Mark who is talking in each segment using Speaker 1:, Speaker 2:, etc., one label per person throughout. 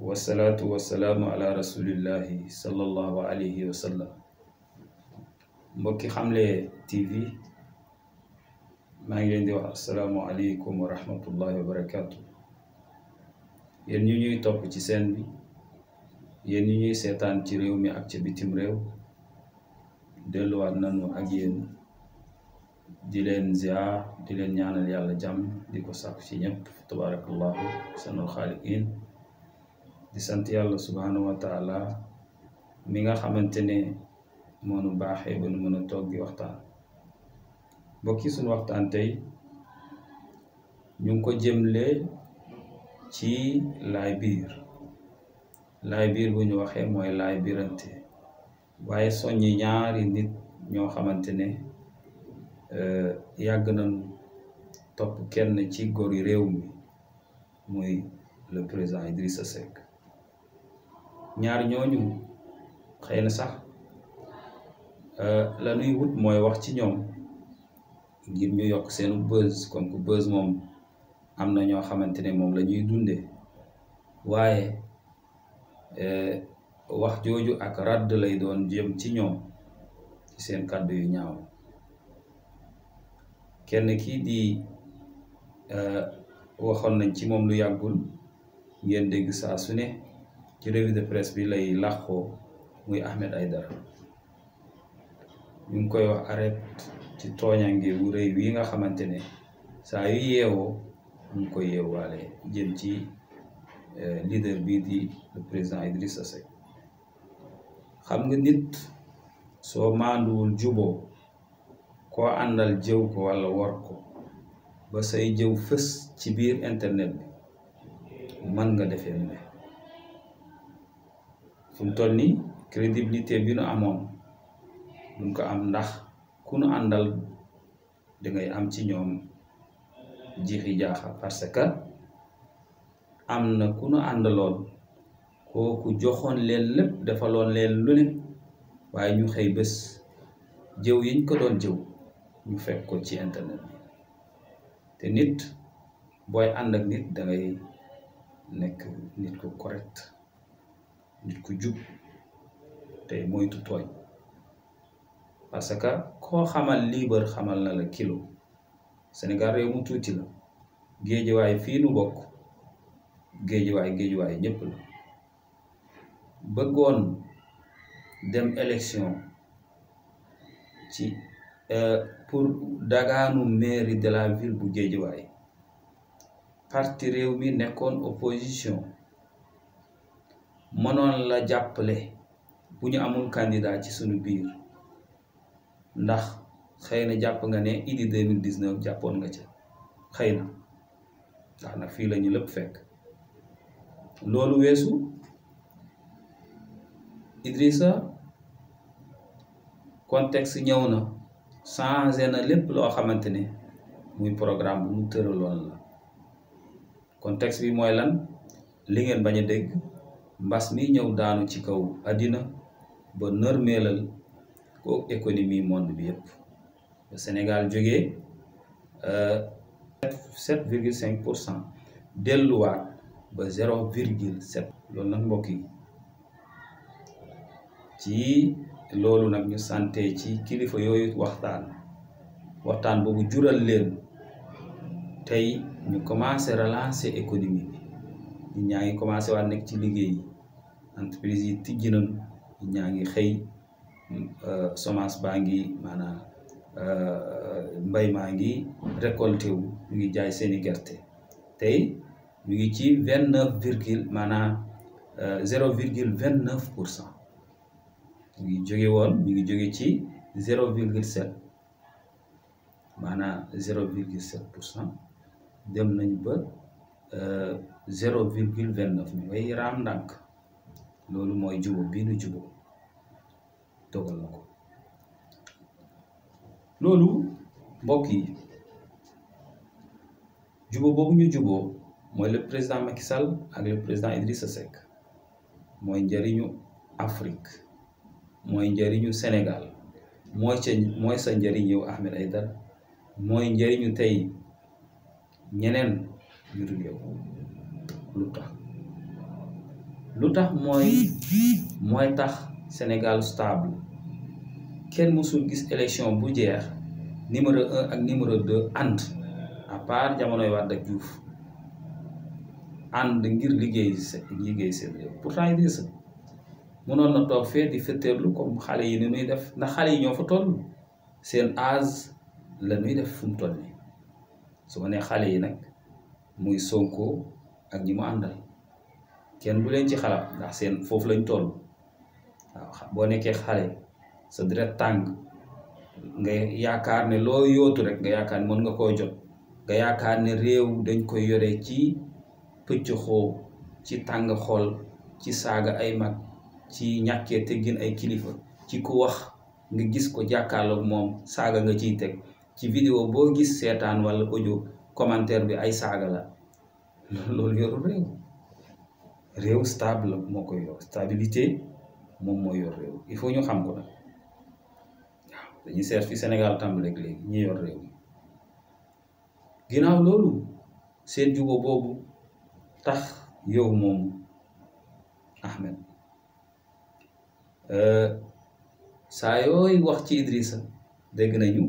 Speaker 1: wasalaatu wasalaamu ala rasulillahi sallallahu alayhi wa sallam. Mbokki Xamle TV maa ngi leen di wax asalaamu aleykum wa rahmatullahi wa barakaatu. yéen ñu ñuy topp ci seen bi, yéen ñu ñuy seetaan ci réew mi ak ci bitim réew, delluwaat nañu ak yéen di leen ziar, di leen ñaanal yàlla jàmm, di ko sàkk ci ñëpp. tabarakallahu sanul xaaliqiin. di sant yàlla subhanahu wa taala mi nga xamante ne moo nu baaxee ba nu mën a toog di waxtaan. mbokki suñu waxtaan tey ñu ngi ko jëmle ci laay biir bu ñu waxee mooy laay biirante, waaye soññi ñaari nit ñoo xamante ne yàgg nañu topp kenn ci góori réew mi muy le président Idrissa Seck. ñaar ñooñu xëy na sax la ñuy wut mooy wax ci ñoom ngir ñu yokk seenu buzz, comme que buzz moom am na ñoo xamante ne moom la ñuy dundee, waaye wax jooju ak radd lay doon jëm ci ñoom ci seen kàddu yu ñaaw. kenn kii di waxoon nañ ci moom lu yàggul, ngeen dégg saa su ne ci revue de presse bi lay làqoo, muy Ahmed Aidara. ñu ngi koy wax arrête ci tooñange wu rëy wi nga xamante ne saa yu yeewoo ñu ngi koy yeewaale jëm ci leader bii di le président Idrissa Seck. xam nga nit soo maanduwul juboo, koo àndal jëw ko walla wor ko ba say jëw fës ci biir internet bi, mën nga defee mu ne fu mu toll nii crédibilité bi nu amoon duñ ko am, ndax ku nu àndal dangay am ci ñoom jiixi jaaxa, parce que am na ku nu àndaloon kooku joxoon leen lépp, defaloon leen lu ne, waaye ñu xëy bés jëw yiñ ko doon jëw ñu fekk ko ci internet bi. te nit booy ànd ak nit dangay nekk nit ku correct, nit ku jub, tey moytu tooñ, parce que koo xamal liibar xamal na la kilo. Sénégal réew mu tuuti la, géejuwaay fii nu bokk, géejuwaay ñépp la. bëggoon dem élection ci pour dagaanu mairie de la ville bu géejuwaay, parti réew mi nekkoon opposition, mënoon la jàppale bu ñu amul candidat ci sunu biir, ndax xëy na jàpp nga ne Idi 2019 jàppoon nga ca, xëy na ndax nag fii la ñu lépp fekk. loolu weesu, Idrissa contexte ñëw na changé na lépp loo xamante ne muy programme bu mu tëraloon la. contexte bi mooy lan? li ngeen bañ a dégg, mbas mi ñëw daanu ci kaw àddina ba nërmeelal ko économie monde bi yépp. ba Sénégal jógee 7,5% delluwaat ba 0,7. loolu nag mbokk yi, ci loolu nag ñu sante ci kilifa yooyu waxtaan boobu jural leen tey ñu commencé relancer économie bi. ñi ñaa ngi commencé waat nekk ci liggéey yi, entreprise yi tijji nañu, ñi ñaa ngi xëy, semence baa ngi maanaam mbay maa ngi récolté wu, ñu ngi jaay seeni gerte. tey ñu ngi ci 29 maanaam 0,29%. ñu ngi jóge ci 0,7, maanaam 0,7%, dem nañ ba 0,29. ñu ngay raam ndànk. loolu mooy jubo bii nu jubo dogal na ko. loolu mbokk yi, jubo boobu ñu juboo mooy le président Macky Sall ak le président Idrissa Seck. mooy njëriñu Afrique, mooy njëriñu Sénégal, mooy sa njëriñ yow Ahmed Aidara, mooy njëriñu tey ñeneen ñu dul yow. lu tax lu tax mooy tax Sénégal stable kenn mësul gis élection bu jeex numéro 1 ak numéro 2 ànd à part jamonoy Wade ak Diouf ànd ngir liggéey seen réew. Pourtant Idrissa mënoon na toog fee di fetteerlu comme xale yi ni nuy def ndax xale yi ñoo fa toll seen âge la nuy def fu mu toll nii su ma nee xale yi nag muy Sonko ak ñi mu àndal kenn du leen ci xalaat ndax seen foofu lañ toll waaw boo nekkee xale sa deret tàng nga yaakaar ne loo yootu rek nga yaakaar ne mën nga koo jot nga yaakaar ne réew dañ koy yore ci pëcc xoo ci tàng xol ci saaga ay mag ci ñàkkee teggin ay kilifa ci ku wax nga gis ko jàkkaarloog moom saaga nga ciy teg ci vidéo boo gis seetaan wala audio commentaire bi ay saaga la loolu yorul réew stable moo koy yor stabilité moom moo yor réew il faut ñu xam ko nag waaw dañuy seet fi Sénégal tàmbaleeg léegi ñi yor réew mi ginnaaw loolu seen jubo boobu tax yow moom Ahmed saa yooy wax ci Idrissa dégg nañu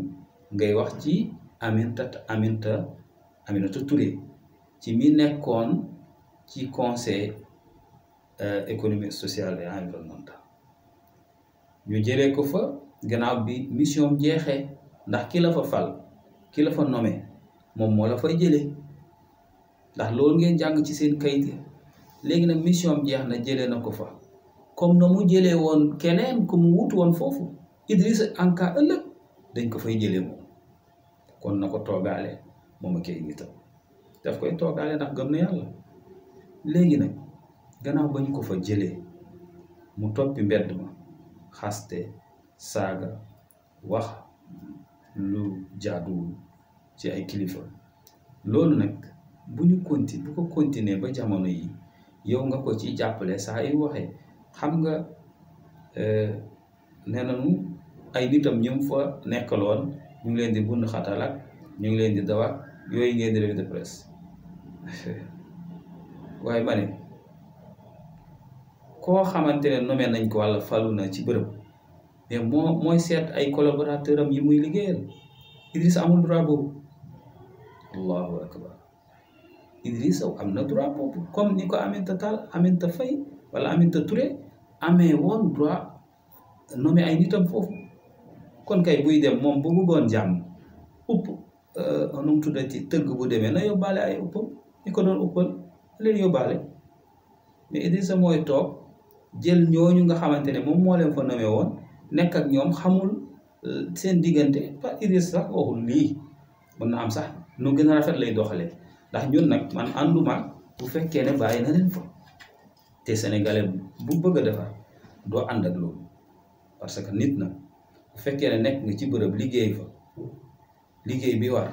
Speaker 1: ngay wax ci Aminata Touré ci mi nekkoon ci conseil économique social et environnemental ñu jëlee ko fa gannaaw bi mission jeexee ndax ki la fa fal ki la fa nommé moom moo la fay jëlee ndax loolu ngeen jàng ci seen kayit léegi nag mission jeex na jëlee na ko fa comme na mu jëlee woon keneen ku mu wut woon foofu Idrissa en cas ëllëg dañ ko fay jëlee moom kon na ko toogaale moom ak ay nitam daf koy toogaale ndax gëm na yàlla léegi nag gannaaw ba ñu ko fa jëlee mu toppi mbedd ma xaste saaga wax lu jaaduwul ci ay kilifa loolu nag bu ko continuer ba jamono yi yow nga ko ci jàppale saa yu waxee xam nga nee nañu ay nitam ñu fa nekkaloon ñu ngi leen di bund xatal ak ñu ngi leen di dawak yooyu ngeen di revue de presse waaye ma ne koo xamante ne nommé nañ ko walla falu na ci bërëb mais mooy seet ay collaborateur am yi muy liggéeyal Idrissa amul droit boobu allahu akbar Idrissa am na droit boobu comme ni ko Aminata Faye wala Aminata Touré amee woon droit nommé ay nitam foofu kon kay buy dem moom bu bëggoon jàmm upp nu mu tuddati tëgg bu demee na yóbbaale ay uppam ñi ko doon uppal leen yóbbaale mais Idrissa mooy toog jël ñooñu nga xamante ne moom moo leen fa nommé woon nekk ak ñoom xamul seen diggante par Idrissa sax waxul lii mën na am sax nu gën a rafet lay doxalee ndax ñun nag man ànduma bu fekkee ne bàyyi na leen fa te sénégalais bu bëgg a defar doo ànd ak loolu parce que nit na bu fekkee ne nekk nga ci bërëb liggéey fa liggéey bi war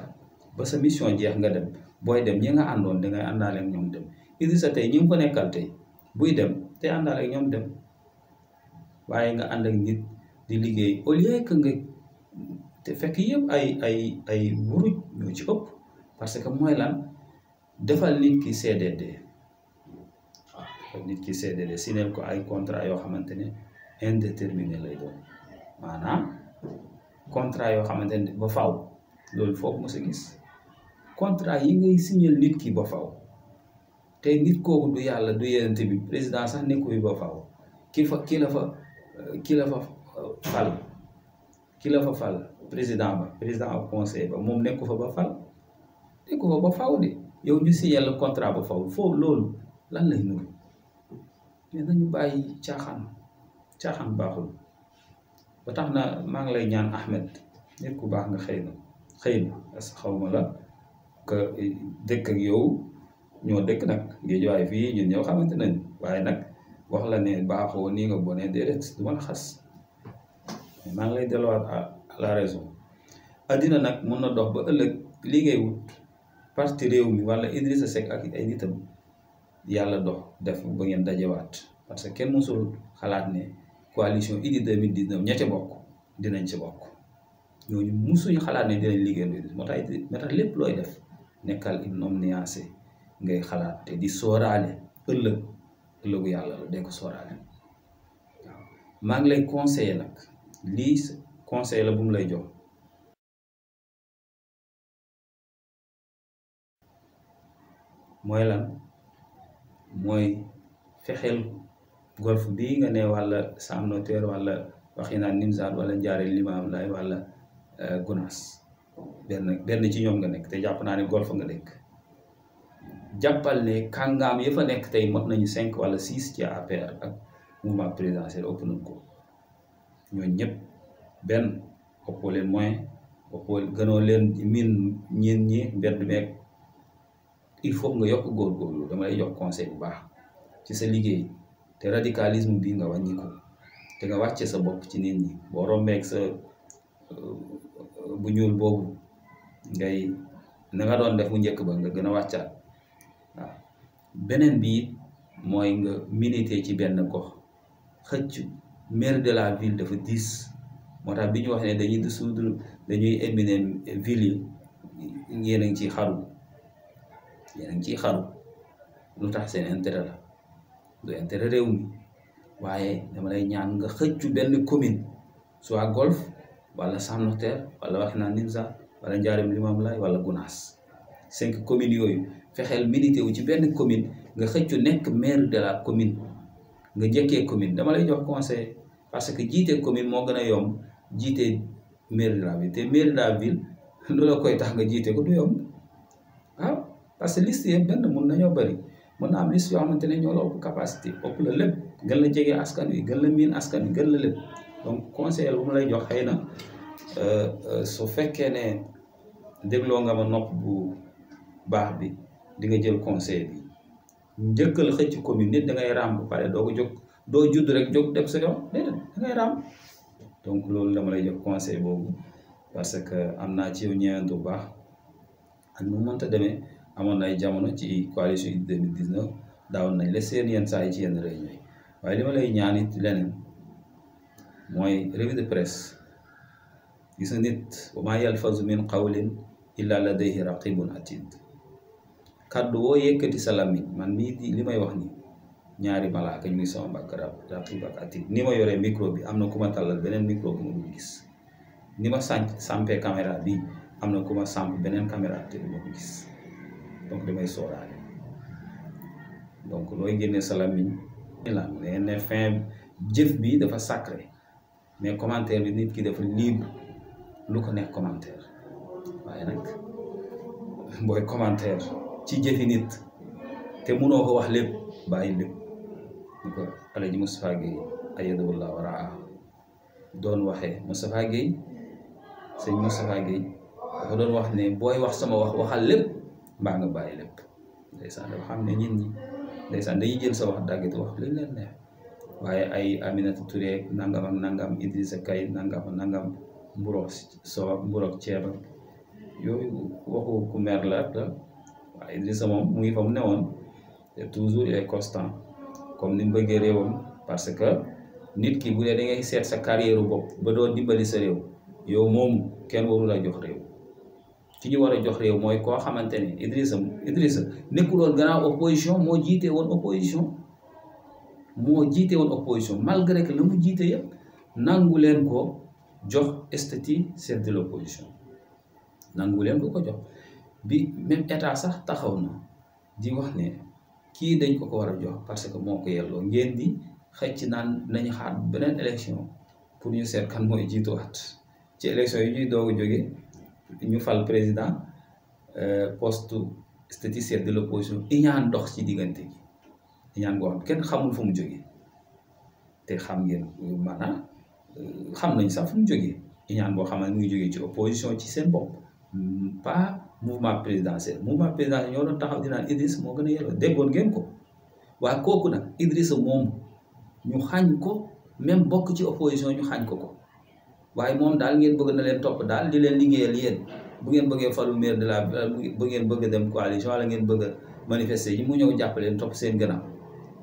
Speaker 1: ba sa mission jeex nga dem booy dem ñi nga àndoon dangay àndaale ak ñoom dem Idrissa tey ñi nga fa nekkal tey buy dem te àndaale ak ñoom dem waaye nga ànd ak nit di liggéey au lieu que nga te fekk yëpp ay wuruj ñoo ci ëpp parce que mooy lan defal nit ki CDD waaw defal nit ki CDD sineel ko ay contrat yoo xamante ne indéterminé lay doon maanaam contrat yoo xamante ne ba faw loolu foofu mos a gis contrat yi ngay signal nit ki ba faw te nit kooku du yàlla du yenente bi président sax nekku bi ba faw ki la fa fal président au conseil ba moom nekku fa ba fal nekku fa ba faw de yow ñu signal le contrat ba faw foofu loolu lan lay nuru mais nañu bàyyi caaxaan baaxul ba tax na maa ngi lay ñaan Ahmed nit ku baax nga xëy na parce que xaw ma la que dëkk ak yow ñoo dëkk nag Géejawaay fii ñun ñoo xamante nañ waaye nag wax la ne baaxoo nii nga bonee déedéet du ma la xas maa ngi lay delluwaat à la raison addina nag mun na dox ba ëllëg liggéey wut parti réew mi wala Idrissa Seck ak ay nitam yàlla dox def ba ngeen dajewaat parce que kenn mësul xalaat ne coalition Idy 2019 ña ca bokk dinañ ci bokk ñooñu mësuñu xalaat ne dinañ liggéey moo tax lépp looy def nekkal une homme nuancé ngay xalaat te di sóoraale ëllëg ëllëgu yàlla la dee ko sóoraale waaw maa ngi lay conseiller nag lii conseil la bu mu lay jox mooy lan mooy fexeel golf bii nga ne walla Sam Notaire walla Wakhinane Nimzatt walla Ndiarème Limamoulaye walla Gounass benn ci ñoom nga nekk te jàpp naa ne golf nga nekk jàppal ne kàngaam ya fa nekk tey mot nañu 5 walla 6 ci APR ak mouvement présidentiel ëpp nañ ko ñooñu ñëpp benn ëppoo leen moyen ëppoo gënoo leen miin ñeen ñi mbedd meeg il faut nga yokk góorgóorlu dama lay jox conseil bu baax ci sa liggéey te radicalisme bii nga wàññi ko te nga wàcce sa bopp ci nit ñi boo rombeeg sa bu ñuul boobu ngay na nga doon def bu njëkk ba nga gën a wàccaat waaw beneen bi mooy nga militer ci benn gox xëcc maire de la ville dafa diis moo tax bi ñu wax ne dañuy dissoudre dañuy éliminer ville yi yéen a ngi ciy xaru yéen a ngi ciy xaru lu tax seen intérêt la du intérêt réew mi waaye dama lay ñaan nga xëccu benn commune soit Golf wala Sam Notaire wala Wakhinane Nimzatt wala Ndiarème Limamoulaye wala Gounass 5 communes yooyu fexeel milité wu ci benn commune nga xëccu nekk maire de la commune nga jëkkee commune dama lay jox conseil parce que jiite commune moo gën a yomb jiite maire de la ville te maire de la ville lu la koy tax nga jiite ko du yomb waaw parce que liste yëpp benn mun nañoo bëri mën na am liste yoo xamante ne ñoo la ëpp capacité ëpp la lépp gën la jege askan wi gën la miin askan wi gën la lépp donc conseil bu ma lay jox xëy na su fekkee ne dégloo nga ma nopp bu baax bi di nga jël conseil bi njëkkal xëcc commune nit da ngay raam bu pare doo ko jóg doo judd rek jóg dem sa yoon déedéet da ngay raam donc loolu dama lay jox conseil boobu parce que am naa ci yow ñeewantu bu baax ak nu mënta demee amoon na ay jamono ci coalition 2019 daawoon nañ la seen yenn saa yi ci yenn réunion yi waaye li ma lay ñaan it leneen mooy revue de presse gis nga nit wa maa yalfazu min qawlin illa ladayhi raqibun atid kaddu woo yëkkati sa làmmiñ man mii di li may wax ni ñaari malaaka ñu ngi sama mbagg raqib ak atid ni ma yoree micro bi am na ku ma tàllal beneen micro bu ma dul gis ni ma sampee caméra bi am na ku ma samp beneen caméra te du ma ko gis donc damay sóoraale donc looy génnee sa làmmiñ la ne fin jëf bi dafa sacré mais commentaire bi nit ki dafa libre lu ko nekk commentaire waaye nag booy commentaire ci jëfi nit te mënoo ko wax lépp bàyyi lépp ni ko Alaji Moustapha Gueye ayyadahullah wa raa doon waxee Moustapha Gueye sëñ Moustapha Gueye dafa doon wax ne booy wax sama wax waxal lépp mbaa nga bàyyi lépp ndeysaan dafa xam ne nit ñi ndeysaan dañuy jël sa wax dàggati wax li leen neex waaye ay Aminata Touré nangam ak nangam Idrissa Kay nangam ak nangam mburoog ceeb ak yooyu waxu ku mer la waaye Idrissa moom mu ngi fa mu newoon te toujours il est constant comme ni mu bëggee réewam parce que nit ki bu dee da ngay seet sa carrière bopp ba doo dimbali sa réew yow moom kenn warul la jox réew ki ñu war a jox réew mooy koo xamante ne Idrissa nekkuloon gannaaw opposition moo jiite woon opposition malgré que la mu jiite yëpp nangu leen ko jox statut chef de l'opposition nangu leen ko jox bi même état sax taxaw na di wax ne kii dañ ko war a jox parce que moo ko yelloo ngeen di xëcc naan nañu xaar beneen élection pour ñu seet kan mooy jiituwaat ci élection yi ñuy doog a jóge ñu fal président poste statut chef de l'opposition iñaan dox ci diggante gi iñaan boo xam kenn xamul fu mu jógee te xam ngeen maanaam xam nañ sax fu mu jógee iñaan boo xam ne mu ngi jógee ci opposition ci seen bopp pas mouvement présidentiel ñoo doon taxaw di naan Idriss moo gën a yelloo déggoon ngeen ko waaye kooku nag Idriss moom ñu xañ ko même bokk ci opposition ñu xañ ko waaye moom daal ngeen bëgg na leen topp daal di leen liggéeyal yéen bu ngeen bëggee falu maire de la bu ngeen bëgg dem coalition wala ngeen bëgg a manifester yi mu ñëw jàppaleen topp seen gannaaw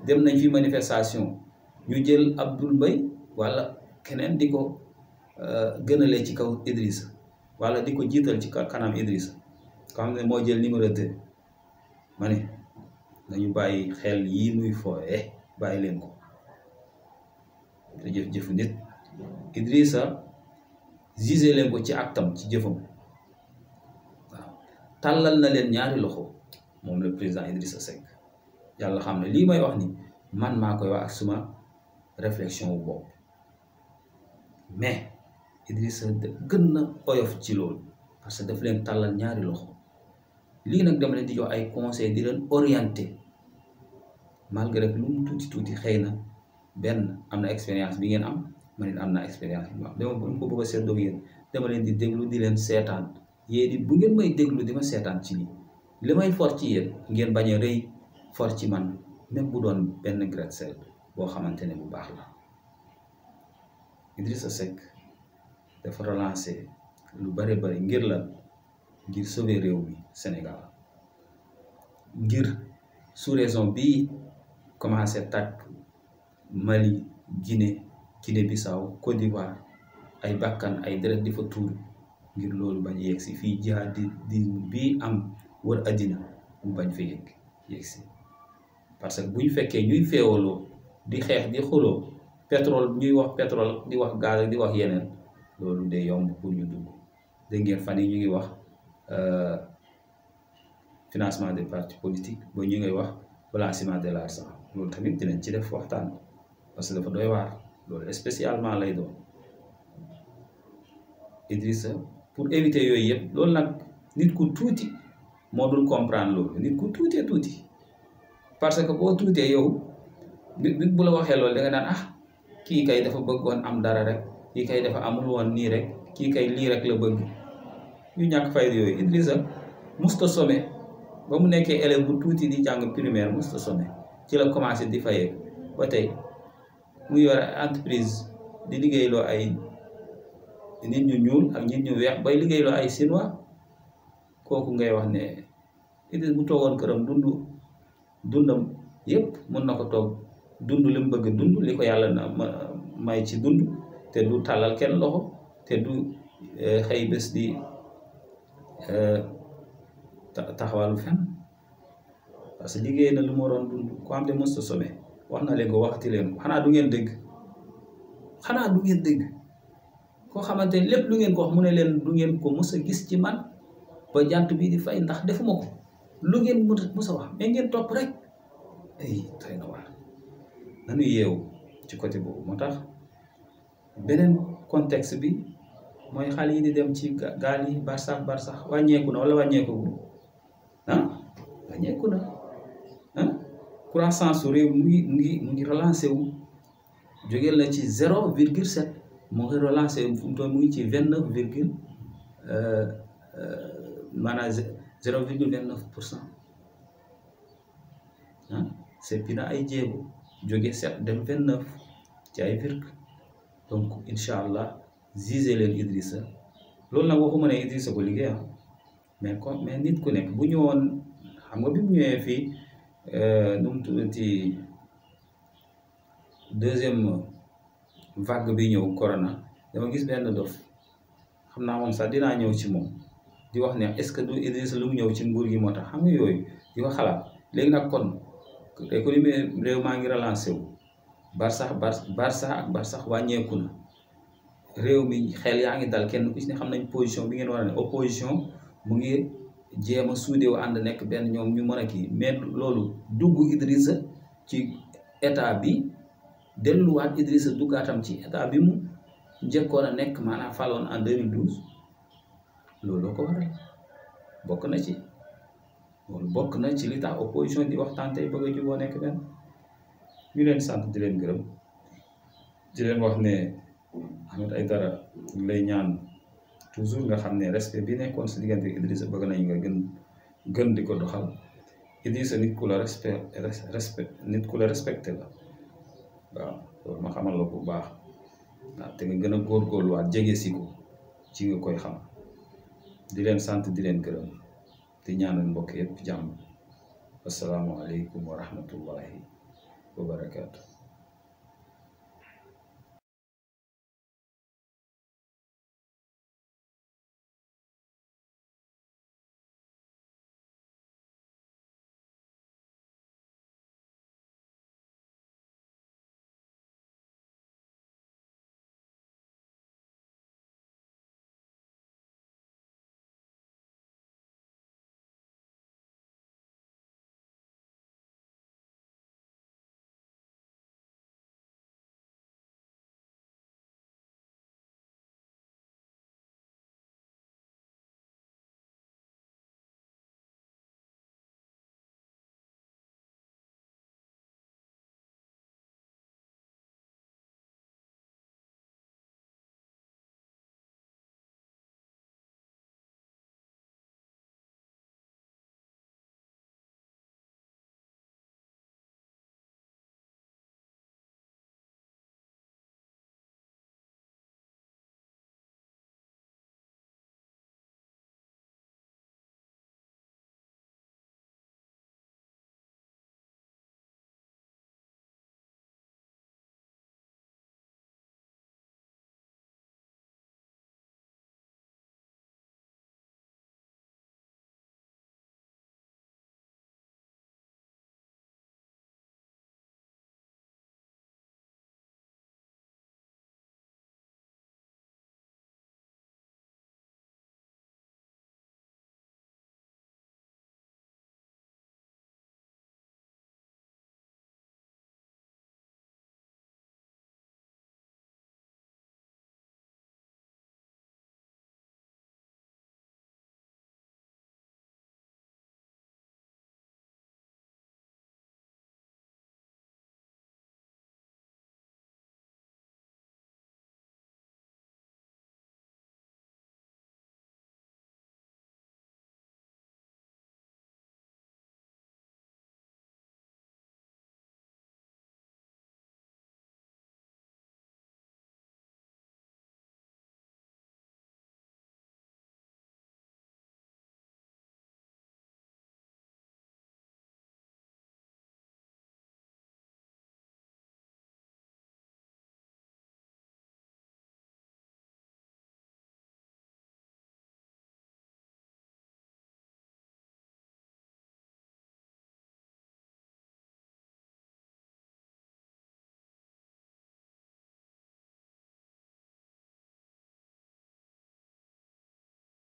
Speaker 1: dem nañ fi manifestation ñu jël Abdoul Mbaye wala keneen di ko gënalee ci kaw Idrissa wala di ko jiital ci kanam Idrissa ko xam ne moo jël numéro 2 ma ne nañu bàyyi xel yii nuy fooye bàyyi leen ko te jëf-jëfu nit. Idrissa gisé leen ko ci aktam ci jëfam waaw tàllal na leen ñaari loxo moom le président Idrissa Seck yàlla xam ne lii may wax ni man maa koy wax ak suma réflexion wu bopp mais Idrissa gën na oyof ci loolu parce que daf leen tàllal ñaari loxo lii nag dama leen di jox ay conseil di leen orienté malgré que lu mu tuuti xëy na benn am na expérience bi ngeen am man it am naa expérience bi ma am dama ko bëgg a seetloo yéen dama leen di déglu di leen seetaan yéen it bu ngeen may déglu di ma seetaan ci lii li may for ci yéen ngeen bañ a rëy for ci man même bu doon benn grain de sel boo xamante ne bu baax la. Idrissa Seck dafa relancé lu bari ngir la ngir sauver réew mi Sénégal ngir sous-région bii commencé takk Mali Guinée-Bissau Côte d'Ivoire ay bakkan ay deret di fa tuur ngir loolu bañ yegg si fii jihadisme bii am wër àddina mu bañ fa yegg si parce que bu ñu fekkee ñuy feewaloo di xeex di xuloo pétrole ñuy wax pétrole di wax gaz di wax yeneen loolu day yomb pour ñu dugg dégg ngeen fan yi ñu ngi wax financement des partis politiques ba ñu ngay wax blanchiment de l'argent loolu tamit dinañ ci def waxtaan parce que dafa doy waar loolu spécialement lay doon Idrissa pour éviter yooyu yëpp loolu nag nit ku tuuti moo dul comprendre loolu nit ku tuuti parce que boo tuutee yow nit bu la waxee loolu da nga naan kii kay dafa bëggoon am dara rek kii kay dafa amul woon nii rek kii kay lii rek la bëgg ñu ñàkk fayda yooyu. Idrissa musta some ba mu nekkee élève bu tuuti di jàng primaire musta some ci la commencé di fayee ba tey mu yor entreprise di liggéeyloo ay nit ñu ñuul ak nit ñu weex bay liggéeyloo ay chinois kooku ngay wax ne Idrissa bu toogoon këram dundam yépp mën na ko toog dund li mu bëgg dund li ko yàlla na may ci dund te du tàllal kenn loxo te du xëy bés di taxawalu fenn parce que liggéey na lu mu waroon dund ko am te mësta some wax na leen ko waxati leen ko xanaa du ngeen dégg koo xamante ne lépp lu ngeen ko wax mu ne leen du ngeen ko mës a gis ci man ba jant bi di fay ndax defuma ko lu ngeen mës a wax mais ngeen topp rek ay tay na waar nanu yeewu ci côté boobu moo tax beneen contexte bi mooy xale yi di dem ci gaal yi barsax wàññeeku na wala wàññeeku wàññeeku na croissance su réew mu ngi relancé wu jógeel na ci 0,7 moo ngi relancé wu fu mu toll mu ngi ci 29 maanaam 0,29% seppi na ay jéego jóge 7 dem 29 ci ay virgule donc incha allah gisé leen Idrissa loolu nag waxuma ne Idrissa ko liggéey mais nit ku nekk bu ñëwoon xam nga bi mu ñëwee fii nu mu tuddati deuxième vague bi ñëw corona dama gis benn dof xam naa moom sax dinaa ñëw ci moom di wax ne est-ce que du Idrissa lu mu ñëw ci nguur gi moo tax xam nga yooyu di ko xalaat léegi nag kon économie réew maa ngi relancé wu barsax wàññeeku na réew mi xel yaa ngi dal kenn ku ci ne xam nañ position bi ngeen war a ne opposition mu ngi jéem a suudewu ànd nekk benn ñoom ñu mën a kii mais loolu dugg Idrissa ci état bi delluwaat Idrissa duggaatam ci état bi mu njëkkoon a nekk maanaam faloon en 2012 loolu ko waral bokk na ci loolu bokk na ci li tax opposition di waxtaan tey bëgg a juboo nekk benn ñu leen sant di leen gërëm di leen wax ne Ahmed Aidara ñu lay ñaan toujours nga xam ne respect bi nekkoon sa diggante Idrissa bëgg nañ nga gën di ko doxal Idrissa nit ku la respecté la waaw loolu ma xamal la bu baax waaw te nga gën a góorgóorluwaat jege si ko ci nga koy xam di leen sant di leen gërëm di ñaanal mbokk yëpp jàmm assalaamu aleykum wa rahmatullahi wa barakaatu